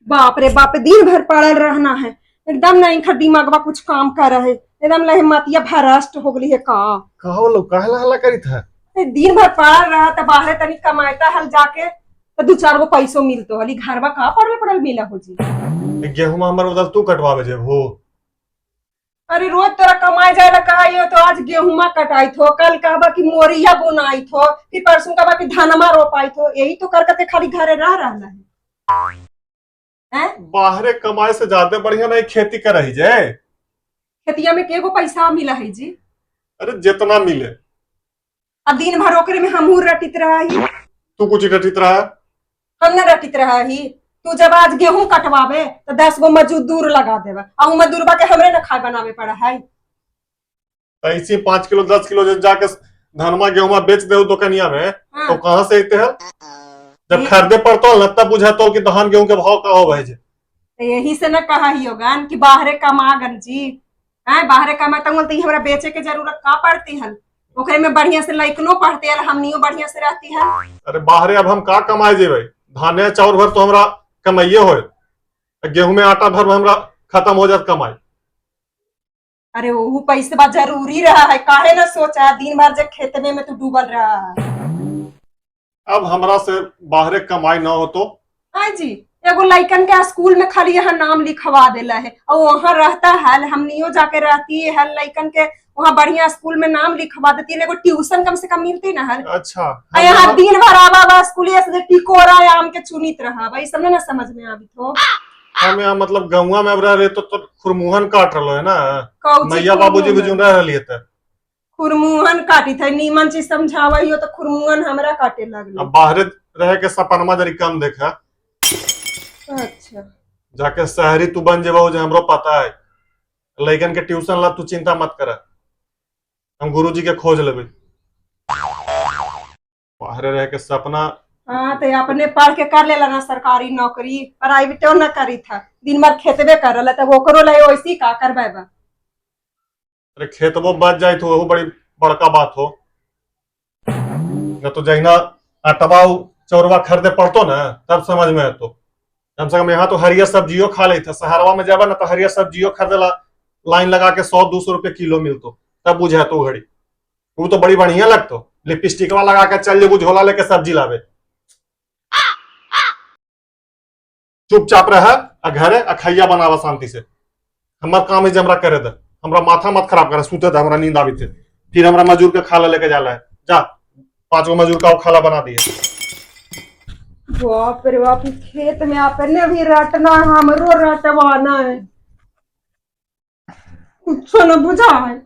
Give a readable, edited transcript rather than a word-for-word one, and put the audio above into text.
बाप रे बाप, दिन भर पड़ल रहना है, एकदम नहीं खर दिमागवा कुछ काम कर है, एकदम लहे मतिया भ्रष्ट हो गई है का। कहो लो काहे हल्ला करी था? दिन भर पड़ल रहा त बाहरे तनी कमाता हल जाके तो दू चार गो पैसो मिलतो हली, घरवा का पड़ल पड़ल मिला हो जी। गेहूं हमर बदल तू कटवावे जेब हो? अरे रोज तोरा कमाए जाए ला कहा तो आज गेहुमा कटाई थो, कल कहबा कि मोरिया बुनाई थो, फिर परसों कहबा कि धनमा रोपाई थो, यही तो कर करके खाली घरे रह रहा है। हैं? बाहरे कमाए से ज्यादा बढ़िया नहीं खेती कर रही जाए। खेतिया में केगो पैसा मिला है जी? अरे जितना मिले। अब दिन भर ओकरे में हमहू रटित रहा ही। तू कुछ रटित रहा? हम न रटित रहा ही। तू जब आज गेहूं कटवावे तो 10 गो मजदूर लगा देवा, और मजदूरबा के हमरे न खाए बनावे पड़ा है। ऐसी 5 किलो 10 किलो जाके धनमा गेहुमा बेच दे दुकनिया में। हाँ। तो कहाँ से आते हैं? जब खरीदे पड़तो लगता बुझा तो कि धान गेहूं के भाव का हो भाई जी। तो यही से न कहा ही होगन कि बाहरे कमा गन जी, हैं बाहरे कमाता हूं तो हमरा बेचे के जरूरत का पड़ती हल, ओकरे में बढ़िया से लइकनो पढ़ते हल, हमनियो बढ़िया से रहती हल। अरे बाहरे अब हम का कमाए जेबे, धाने चाउर भर तो हमरा कमाइए होए, गेहूं में आटा भर हमरा खत्म हो जात कमाई। अरे वो पैसे बा जरूरी रहा है, काहे ना सोचा दिन भर जे खेत में तू डूबल रहा है। अब हमरा से बाहरे कमाई ना हो तो। हाँ जी, एगो लइकन के स्कूल में खाली यहाँ नाम लिखवा देला है और वहाँ रहता है, हमनियो जाके रहती है लइकन के वहाँ बढ़िया स्कूल में नाम लिखवा देती है, एगो ट्यूशन कम से कम मिलती ना है। अच्छा, यहाँ दिन भर आवा आवा स्कूल से टिकोरा आम के चुनित रहा भाई, सब ना समझ में आवी तो। हम यहाँ मतलब गौवा में अब रह रहे तो खुरमुहन काट रहा है ना, मैया बाबूजी भी जुन रह रही है। खुरमुहन काटी थे, नीमन चीज समझावा हो तो खुरमुहन हमरा काटे लगल। अब बाहरे रह के सपनमा जरी कम देखा। अच्छा जाके शहरी तू बन जेबा जे हमरो पता है। लइकन के ट्यूशन ला तू चिंता मत कर, हम गुरुजी के खोज लेबे। बाहरे रह के सपना। हाँ तो अपने पढ़ के कर लेला ना सरकारी नौकरी, प्राइवेटो न करी था, दिन भर खेतबे कर रहा तब ओकरो ला वैसी का करबे बा। अरे खेतबो बच जाए तो वो बड़ी बड़का बात हो न, तो जहिना आटवा चौरवा खरीदे पड़तो ना तब समझ में आतो। कम से कम यहाँ तो हरिया सब्जियों खा लेता, शहरवा में जाबा ना तो हरिया सब्जियों खरीदेला लाइन लगा के 100-200 रुपये किलो मिलतो, तब बुझा तो घड़ी वो तो बड़ी बढ़िया लगतो। लिपस्टिकवा लगा के चल जेबू झोला लेके सब्जी लावे, चुपचाप रह आ घरे आ खैया बनावा शांति से। हमार काम है जे हमरा करे दे, हमरा माथा मत खराब करे, सुते दे, हमरा नींद आवी थे। फिर हमरा मजूर के खाला लेके जाला है, जा 5 गो मजूर का खाला बना दिए। बाप रे बाप, खेत में अपने भी रटना है, हमरो रटवाना है, कुछ न बुझा है।